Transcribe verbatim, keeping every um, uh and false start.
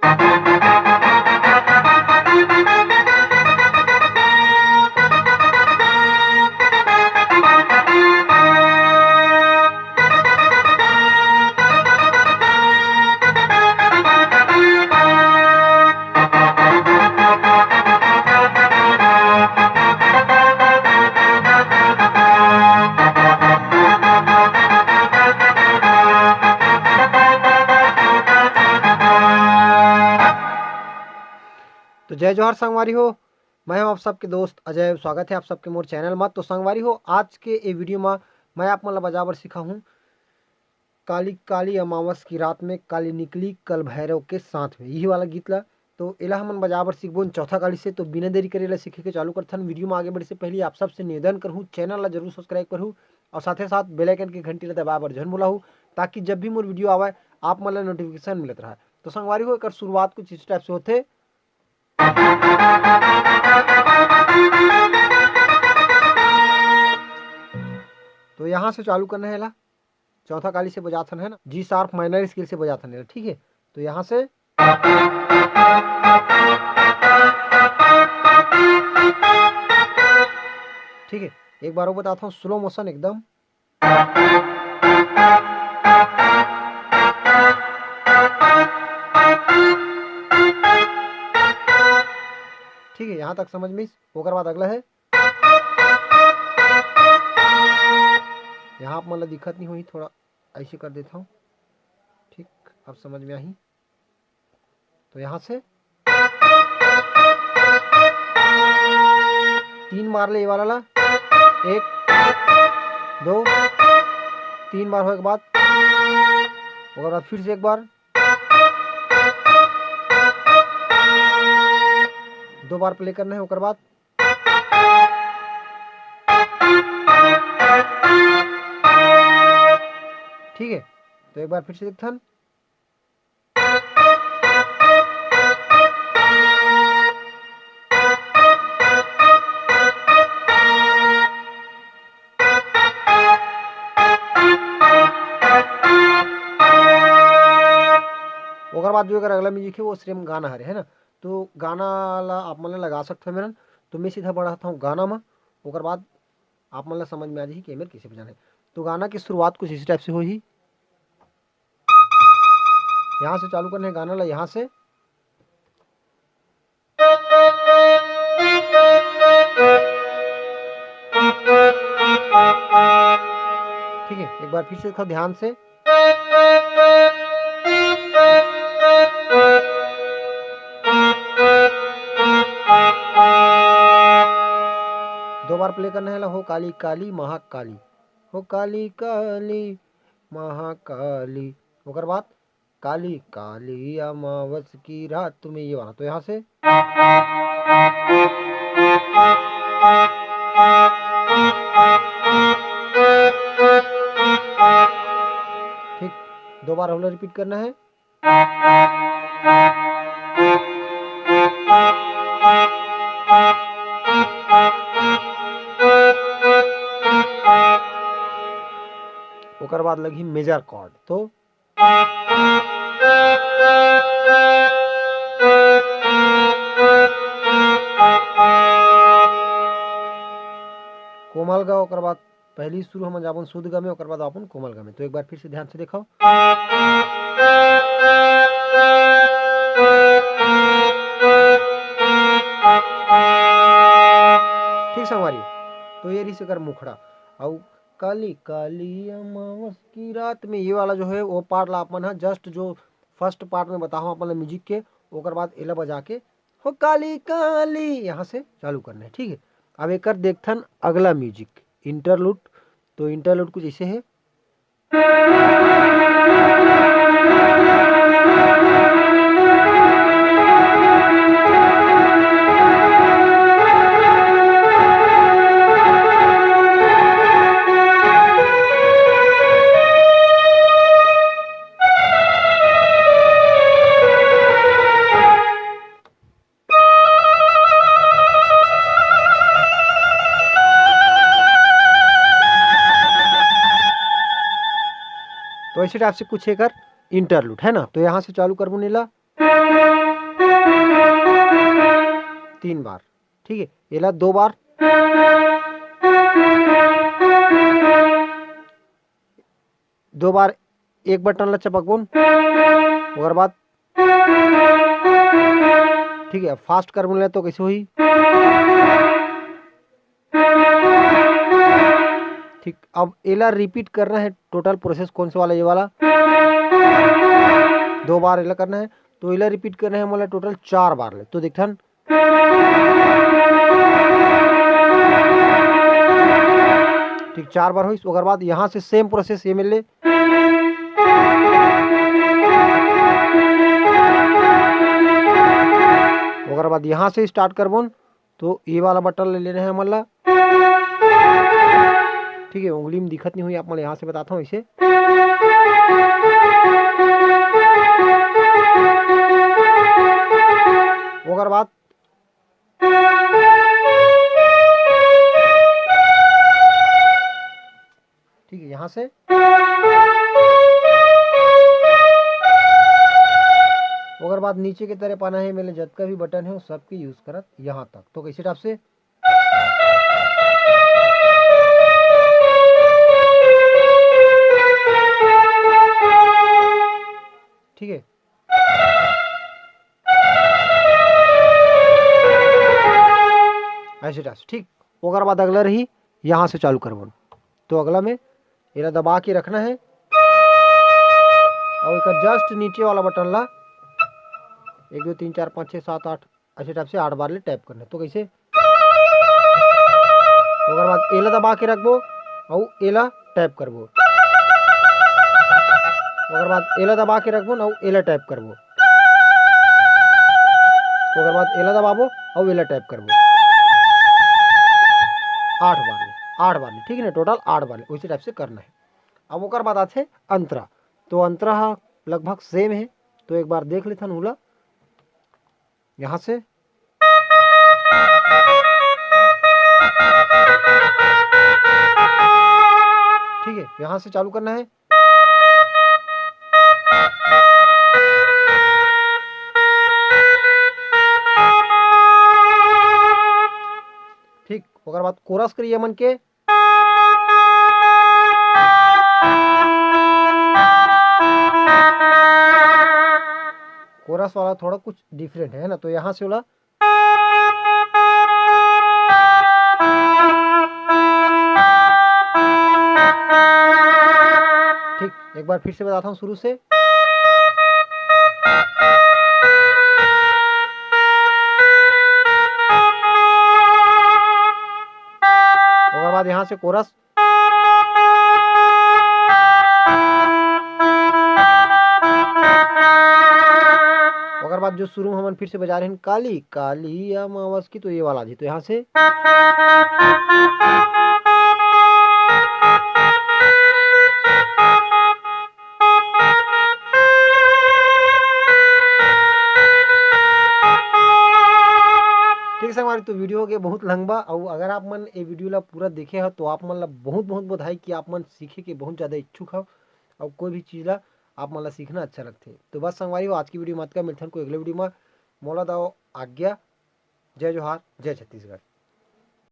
तो जय जोहार संगवारी हो, मैं हूं आप सबके दोस्त अजय। स्वागत है आप सबके मोर चैनल म। तो संगवारी हो, आज के ये वीडियो म मैं आप मन ल बजाए बर सिखाहूं काली काली अमावस की रात में काली निकली कल भैरव के साथ में, यही वाला गीत ला। तो एला हमन बजाए बर सीखबोन चौथा काली से। तो बिना देरी करे एला सीखे के चालू करथन। वीडियो में आगे बढ़े से पहले आप सबसे निवेदन करहूँ, चैनल ला जरूर सब्सक्राइब करहू और साथे साथ बेल आइकन के घंटी ला दबाए बर झन भुलाहू, ताकि जब भी मोर वीडियो आवे, आप मन ला नोटिफिकेशन मिलत रहे। तो संगवारी हो, एकर शुरुआत कुछ इस टाइप से होथे। तो यहाँ से चालू करना है एला। चौथा काली से बजाथन, है ना, जी शार्प माइनर स्केल से बजाथन एला, ठीक है। तो यहाँ से, ठीक है, एक बार वो बताता हूँ, स्लो मोशन एकदम। ठीक है, यहाँ तक समझ में। ओकर बाद अगला है, यहाँ आप मन ला दिखत नहीं होही, थोड़ा ऐसे कर देता हूँ, ठीक, अब समझ में आही। तो यहाँ से तीन बार ले ये वाला ला, एक, दो, तीन बार होए के बाद, ओकर बाद फिर से एक बार, दो बार प्ले करना है। ओकर बाद, ठीक है, तो एक बार फिर से देखथन। ओकर बाद जो एकर अगला म्यूजिक है, वो सेम गाना हरे, है ना। तो गाना ला आप मन ला लगा सकते हो मेरन। तो मैं सीधा बढ़ाता हूँ गाना में, ओकर बाद आप मन ला समझ में आ जाही कि एमेर कैसे बजाना है। तो गाना की शुरुआत कुछ इसी टाइप से होही। यहाँ से चालू करना है गाना ला, यहाँ से। ठीक है, एक बार फिर से देखो ध्यान से। दो बार प्ले करना है ला, हो काली काली महाकाली, हो काली काली महाकाली। ओकर बाद काली काली अमावस की रात में, ये वाला। तो यहाँ से, ठीक, दो बार हमला रिपीट करना है। ओकर बाद लगही मेजर कॉर्ड। तो कोमल गा, ओकर बाद पहली शुरू हमन जाबन शुद्ध गा में, ओकर बाद अपन कोमल गा में। तो एक बार फिर से ध्यान से देखो। ठीक संगवारी, तो ये रहिस एकर मुखड़ा। अउ काली काली अमावस की रात में, ये वाला जो है वो पार्ट ला अपन ह जस्ट जो फर्स्ट पार्ट में बताहूँ अपन ला म्यूजिक के, ओकर बाद एला बजा के हो काली काली यहाँ से चालू करना है, ठीक है। अब एकर देखथन अगला म्यूजिक इंटरलूड। तो इंटरलूड कुछ ऐसे है। तो ऐसे टाइप से कुछ एकर इंटरलूड है ना। तो यहाँ से चालू करबो नीला। तीन बार, ठीक है। एला दो बार, दो बार एक बटन ला चपकबोन, ओकर बाद, ठीक है, फास्ट करबोन ले तो कैसे होही? ठीक, अब एला रिपीट करना है, टोटल प्रोसेस कौन से वाला, ये वाला, दो बार एला करना है। तो एला रिपीट करना है मोला टोटल चार बार ले। तो देखथन, ठीक, चार बार होइस। ओकर बाद यहाँ से सेम प्रोसेस ये मिल ले, ओकर बाद यहाँ से स्टार्ट करबोन। तो ये वाला बटन ले लेना है हमन ला, ठीक है। उंगली में दिखत नहीं हुई, आप मन यहाँ से बताता हूँ इसे। ओकर बाद, ठीक है, यहाँ से ओकर बाद नीचे के तरफ आना है। मैंने जतका भी बटन है, वो सबके यूज करत यहाँ तक। तो कैसे टाइप से, ठीक है, ऐसे टाइप से, ठीक। ओकर बाद अगला रही, यहाँ से चालू करबो। तो अगला में एला दबा के रखना है, और एक जस्ट नीचे वाला बटन ला एक, दो, तीन, चार, पाँच, छः, सात, आठ, ऐसे टाइप से आठ बार ले टैप करना है। तो कैसे? ओकर बाद एला दबा के रखबो, अउ एला टैप करबो। ओकर बाद एला दबा के रखबो, अउ एला टैप करबो। ओकर बाद एला दबाबो, अउ एला टैप करबो। आठ बार ले, आठ बार ले, ठीक है ना, टोटल आठ बार ले, उसी टाइप से करना है। अब ओकर बाद आथे अंतरा। तो अंतरा ह लगभग सेम है, तो एक बार देख लेथन उला। यहाँ से, ठीक है, यहाँ से चालू करना है। ठीक, ओकर बाद कोरस करिए मन के। कोरस वाला थोड़ा कुछ डिफरेंट है ना, तो यहाँ से वाला, ठीक, एक बार फिर से बताता हूँ शुरू से। ओकर बाद यहाँ से कोरस। ओकर बाद जो शुरू में हमन फिर से बजा रहे हैं, काली काली अमावस की, तो ये वाला जी, तो यहाँ से। ठीक है संगवारी, तो वीडियो हो गया बहुत लंबा, और अगर आप मन ये वीडियो ला पूरा देखे हो तो आप मन ला बहुत बहुत बधाई कि आप मन सीखे के बहुत ज़्यादा इच्छुक हो, और कोई भी चीज़ ला आप मन ला सीखना अच्छा लगथे। तो बस संगवारी हो, आज की वीडियो में अतका, मिलथन कोई अगले वीडियो में। मोला दव आज्ञा। जय जोहार, जय छत्तीसगढ़।